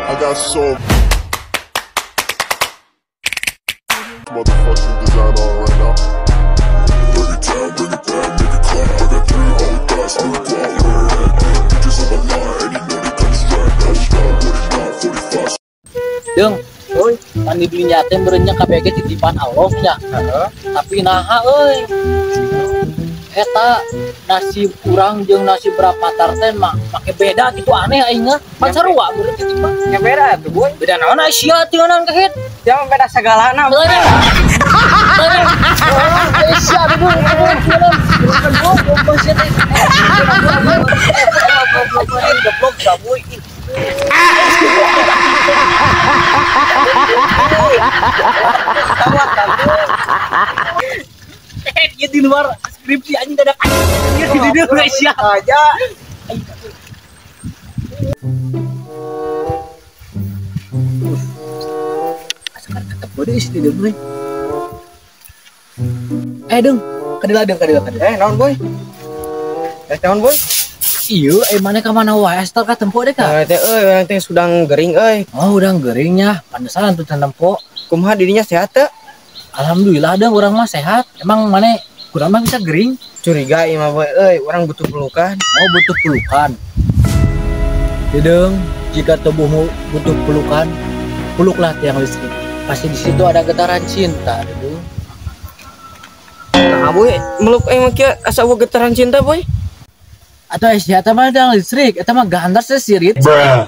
I got so motherfucking design on right now. Break it down, bring it down, make it clap. I got three old thoughts, new guap. Bitches on my line, and you know they come strapped. I was down, 49, 45. Deung, euy, pan di dunya teh meureun nya KBG titipan Allah nya. Tapi naha euy. Eta nasib urang jeung nasib Rapatar teh mah make beda gitu aneh aing mah. Pan sarua meureun titipan. Nya beda tuh, Boy. Beda naon ai sia tinggalan kehet. Sia mah beda sagalana. Sia aduh tinggalan. Goblok sia teh. Goblok sabuy. Dia di luar skripsi anjing dadak dia di luar Malaysia aja. Asa ketemu deui si Deung euy. Eh Deung, kadila Deung kadila kadila. Eh naon Boy? Eh naon Boy? Iya, mana ka mana wae asal ka tempo deh ka. Teh euy, urang teh sudang gering euy. Oh, urang geringnya. Pandesan tuh tempo. Kumaha dirinya sehat teu? Alhamdulillah deh urang mah sehat. Emang mana kurang mah bisa gering? Curiga ieu mah Boy euy, urang butuh pelukan. Oh, butuh pelukan. Deung, jika tubuhmu butuh pelukan, peluklah tiang listrik. Pasti di situ ada getaran cinta, Deung. Nah, Boy, meluk aing mah kieu asa eueuh getaran cinta, Boy. Atau eta mah tiang listrik, eta mah gandar sesirit.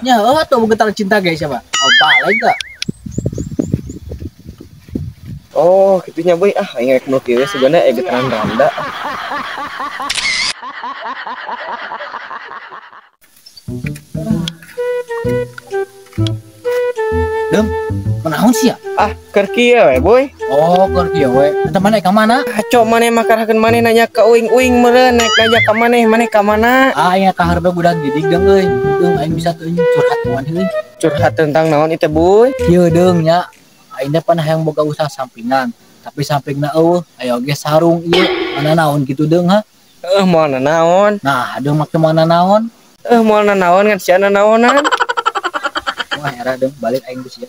Nya heuh atuh getaran cinta guys siapa? Oh, balik gak? Oh, kitunya Boy. Ah, aing rek meluk ieu sebenarnya aya getaran randa. Deung, menaon sia? Ah, keur kieu we, Boy. Oh, keur kieu we. Eta maneh ka mana? Aco maneh mah karahakeun maneh nanya ka uing-uing meureun, naik nanya ka maneh, maneh ka mana? Ah, aing ka hareup budak didik deung euy. Deung aing bisa teu curhat maneh euy. Curhat tentang naon ieu teh, Boy? Kieu deung nya. Aing teh pan hayang boga usaha sampingan, tapi sampingna eueuh, aya oge sarung ieu, mana naon kitu deung ha? Heuh, moal naon? Nah, deung make mana naon? Heuh, moal naon ngan sia naonan. Wah, era deung balik aing geus sia.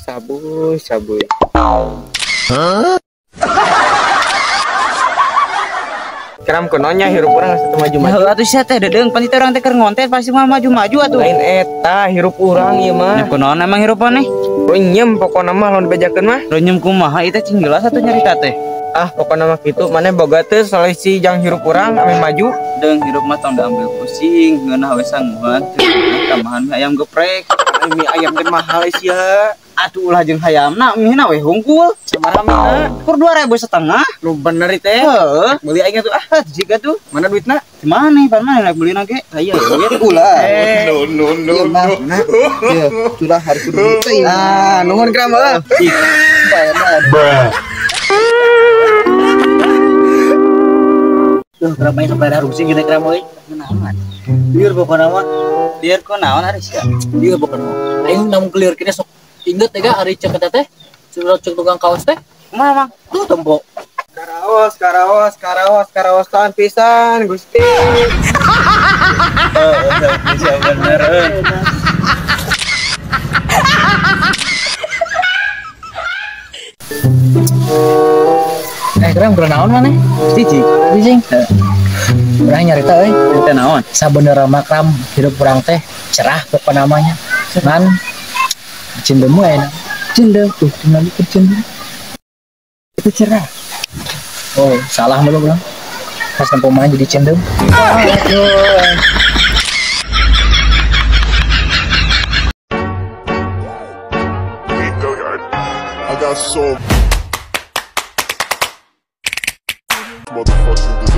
Sabuy, sabuy. Huh? Keram kunonya hirup urang asa teu maju-maju. Heuh atuh sia teh dedeung pan teh urang teh keur ngonten pasti mah maju-maju atuh. Lain eta hirup urang ieu mah. Nya kunaon emang hirup maneh? Runyem pokona mah lamun dibejakeun mah. Runyem kumaha ieu teh cing jelas atuh nyarita teh. Ah, pokona mah kitu maneh boga teu solusi jang hirup urang ame maju. Deung hirup mah tong diambil pusing, ngeunah we sanguan, tambahan mie ayam geprek. Mie ayam teh mahal sia. Atuh ulah jeung hayamna mie-na we hungkul. Sabaraha mie-na? Kur 2.500. Lu bener teh. Heeh. Beli aing atuh ah. Jika tuh. Mana duitna? Di mana pan mana rek beli ge? Aya duit ulah. No no no no. Ya, curah hari kudu teh. Ah, nuhun kram heuh. Bruh. Duh, kram aing sampai harusing kita kram euy. Naon? Lieur pokona mah. Lieur ku naon ari sia? Lieur pokona mah. Aing namun clear kene sok inget teh hari cek eta teh. Curhat cek tukang kaos teh. Kumaha mang? Tuh tempo. Karaos, karaos, karaos, karaosan pisan, Gusti. Oh, bisa bener. Eh, keren naon maneh? Cicing. Cicing. Urang nyarita euy. Nyarita naon? Sabenerna mah kram hirup urang teh cerah pokona namanya. Ngan cindemu enak. Cindem tuh tinggal ikut cindem. Itu cerah. Oh, salah mulu urang. Pas nempo mah jadi cindem. I got so motherfucking